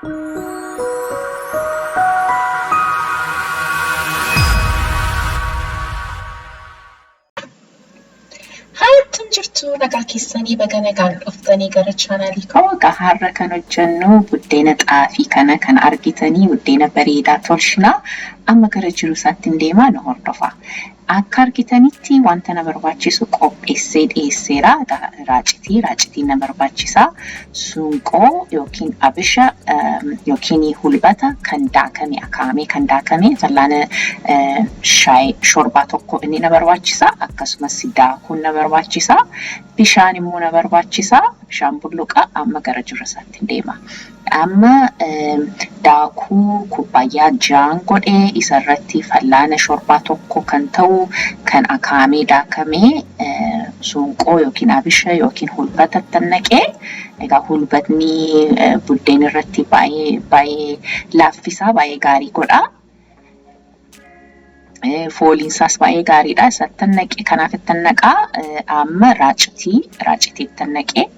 Akkam jirtu, nagaa keessanii? Baga nagaan dhuftanii gara chaanaalii koo. Egaa har'a kan hojjennu buddeena xaafii kana kan argitanii, buddeena bareedaa tolchinaa. Amma gara jiru isaatti hin deemaa, nu hordofa. Akka argitanitti wanta na barbaachisu qopheessee dhiyeesseera. Raacitii, raacitiin na barbaachisa. Suunqoo yookiin abisha yookiin hulbata kan daakame, akaamee kan daakame, fallaana shaayii shorbaa tokko inni na barbaachisa. Akkasumas daakuun na barbaachisa. Bishaan immoo na barbaachisa. Bishaan bulluqa. Amma gara jiru isaatti deema. Amma daakuu kubbaayyaa 6 godhee, isarratti fallaana shorbaa tokko kan ta'u kan akaamee daakamee suunqoo yookiin abisha yookiin hulbata naqee. Egaa hulbatni buddeen irratti baay'ee baay'ee laaffisaa, baay'ee gaarii godha. Fooliin isaas baay'ee gaariidha. Isatti naqee, kanaaf itti naqaa. Amma raacitii itti naqee.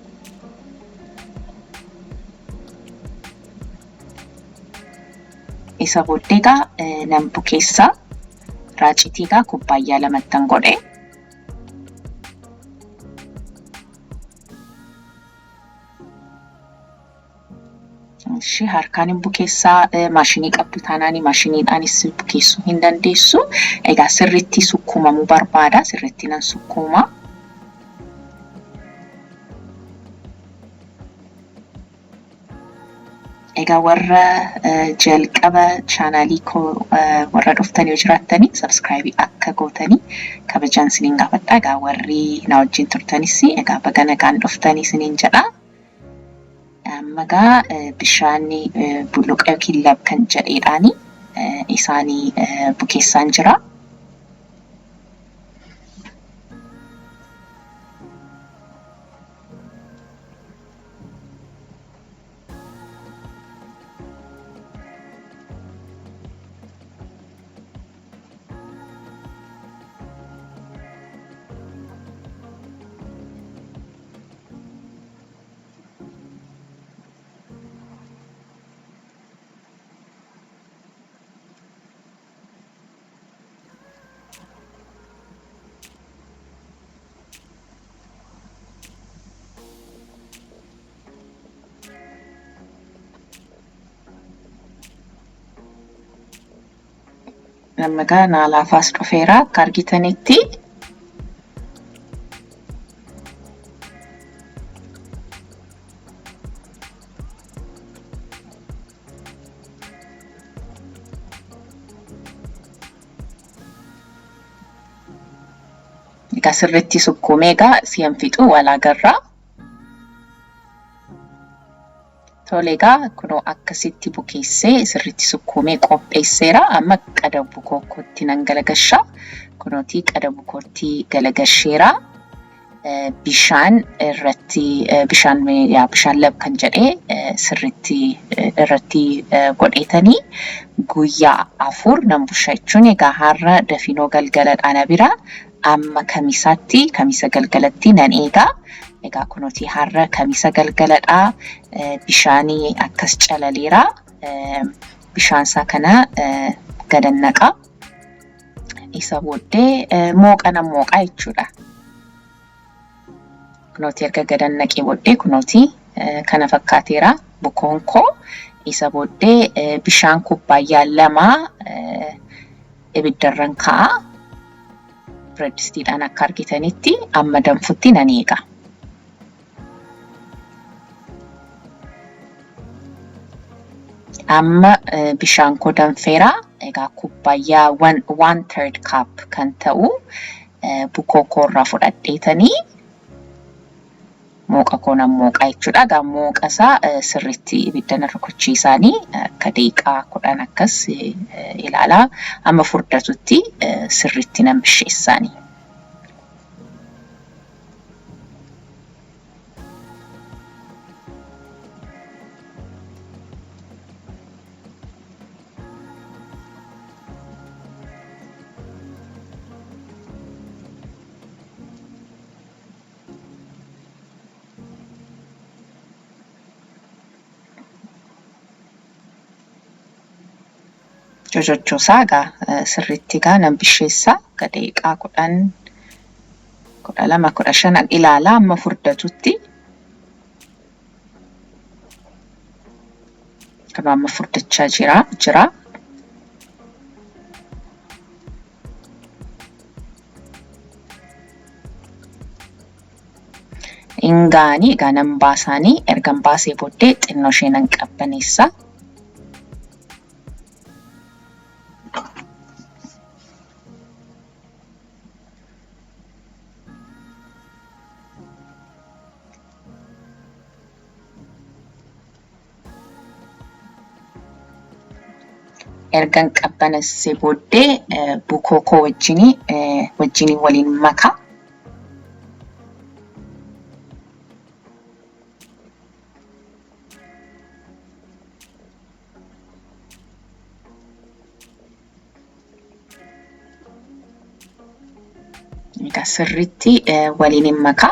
Isa booddee egaa nan bukeessaa. Raacitii egaa kubbaayyaa lamattan godhe. Ishee harkaan hin bukeessaa, maashinii qabdu taanaan maashiniidhaanis bukeessuu hin dandeessu. Egaa sirriitti sukkuumamuu barbaada. Sirriitti nan sukkuuma. Egaa warra jalqaba chaanaalii koo warra dhuftan yoo jiraattanii, subscribe akka gootanii kabajaan isiniin gaafadha. Egaa warri na wajjin turtanis, egaa baga nagaan dhuftanii isiniin jedha. Amma egaa bishaan bulluqa yookiin lab kan jedheedhaani isaanii bukeessaan jira. Amma egaa naa laafaas dhufeera akka argitanitti. Egaa sirriitti sukkuumee egaa si'an fixu wal agarraa. Tole, egaa kunoo akkasitti bukeessee sirriitti sukkuumee qopheesseera. Amma qada bukoo kootti nan galagasha. Kunootii qada bukootti galagasheera. Bishaan irratti, bishaan yaa bishaan lab kan jedhee sirriitti irratti godheetanii guyyaa 4 nan busha jechuun, egaa har'a dafinoo galgaladha na bira. Amma kamisaatti, kamisa galgalatti nan eegaa. Egaa kunooti har'a kamisa galgaladha. Bishaanii akkas calaleera. Bishaan isaa kana gadan naqa. Isa booddee mooqa nan mooqaa jechuudha. Kunooti erga gadan naqee booddee kunooti kana fakkaateera bukoon koo. Isa booddee bishaan kubbaayyaa 2 ibiddarran kaa'a. Biraddistiidhaan akka argitanitti amma danfutti nan eega. Amma bishaan koo danfeera. Egaa kubbaayyaa 1/3 cup kan ta'u bukoo koorraa fudhadheetanii mooqa koo nan mooqaa jechuudha. Egaa mooqa isaa sirriitti ibidda narra rukuchiisaanii akka daqiiqaa 10 akkas ilaalaa, amma furdatutti sirriitti nan bisheessaanii. Cocochoosaa egaa sirriitti egaa nan bisheessaa akka daqiiqaa 10, 12, 15 ilaalaa amma furdatutti. Kun amma furdachaa jira. Hin ga'anii egaa nan baasaanii ergan baasee booddee xinnoo ishee nan qabbaneessa. Ergan qabbanessee booddee bukoo koo wajjinii waliin maka. Egaa sirriitti waliin hin maka.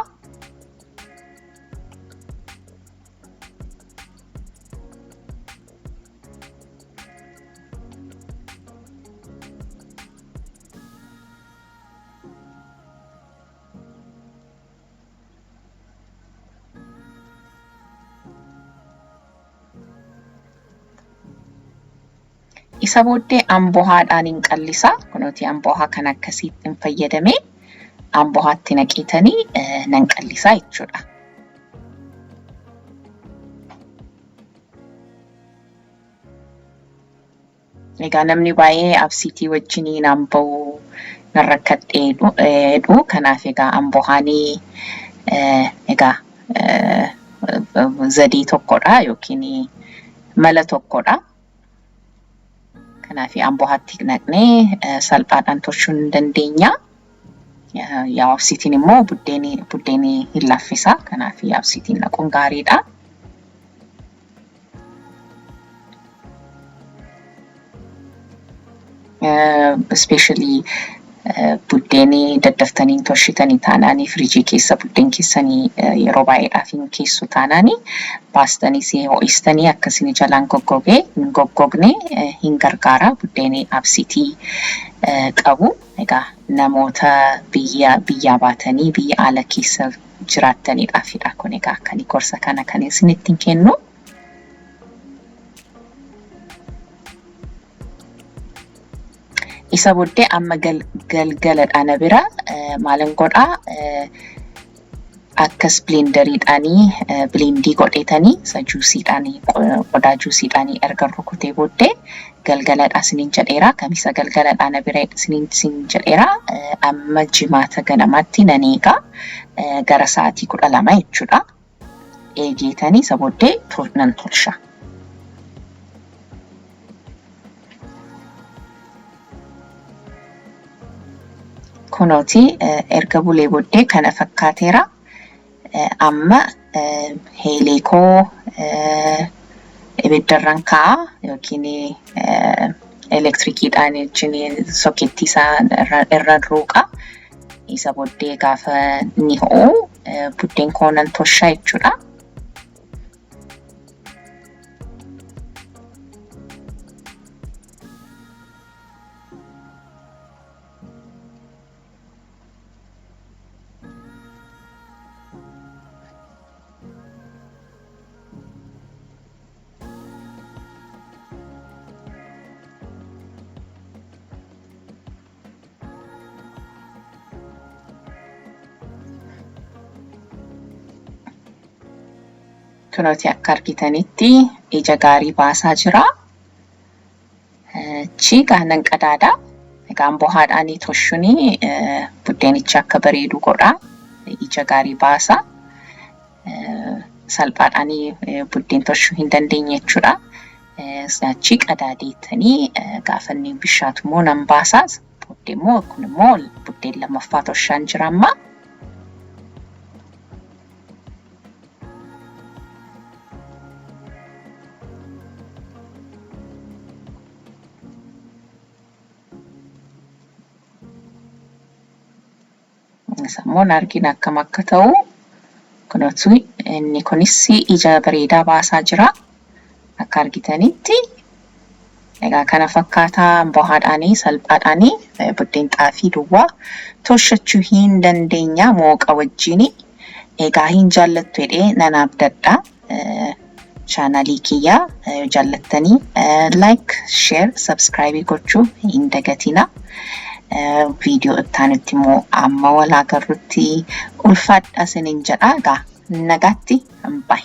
Isa booddee ambohaadhaan hin qallisa. Kunooti ambohaa kan akkasiitti hin fayyadame ambohaatti naqeetanii nan qallisa jechuudha. Egaa namni baay'ee absiitii wajjiniin an ba'u nan rakkadhe jedhu. Kanaaf egaa ambohaanii egaa zadii tokkodha yookiin mala tokkodha. Kanaaf ambohaatti naqnee salphaadhaan tolchuu ni dandeenya. Yaa absiitiin immoo buddeenii hin laffisa. Kanaaf absiitiin naquun gaariidha. Especially buddeenii daddaftanii hin tolchitanii taanaanii, firiijii keessa buddeen keessanii yeroo baay'eedhaaf hin keessu taanaanii, baastanii si ho'istanii akkasii jalaan goggogee hin goggogne hin gargaara buddeenii absiitii qabu. Egaa namoota biyya biyyaa baatanii biyya ala keessa jiraattaniidhaafidha kun egaa kan gorsa kana kan isinittiin kennu. Isa booddee amma galgaladha na bira maalin godhaa, akkas blenderiidhaanii blendii godheetanii isa juusiidhaanii qodaa juusiidhaanii erga rukutee booddee galgaladha isiniin jedheera. Kamisa galgaladha na bira isiniin jedheera. Amma Jimaata ganamaatti nan eega, gara sa'aatii 12 jechuudha. Eegeetanii isa booddee nan tolcha. Kunooti erga bulee booddee kana fakkaateera. Amma eelee koo ibiddarran kaa'a yookiin elektirikiidhaan jechuun sokettii isaa irra ruuqa. Isa booddee gaafa ni ho'u buddeen koo nan tolcha jechuudha. Kunooti akka argitanitti ija gaarii baasaa jira. Achi nan qadaada. Egaa ambohaadhaan toshuun buddeenichi akka bareedu godha. Ija gaarii baasa. Salphaadhaan buddeen toshuu hin dandeenye jechuudha. Achi qadaadeetanii gaafa inni bishaatu immoo nan baasa. Booddee immoo kun immoo buddeen lammaffaa toshaan jira amma. Sammuun argina akkam akka ta'u. Kunuunsi inni kunis ija bareedaa baasaa jira. Akka argitanitti. Egaa kana fakkaataa bahaadhaanii salphaadhaanii buddeen xaafii duwwaa tolchachuu hin dandeenya mooqa wajjini. Egaa hin jaallattu jedhee nan abdadha. Chaanalii kiyyaa yoo jaallattanii like, share, subscribe gochuu hin dagatina. Viidiyoo itti aanutti immoo amma wal agarrutti ulfaadha isiniin jedha. Egaa nagaatti, bye.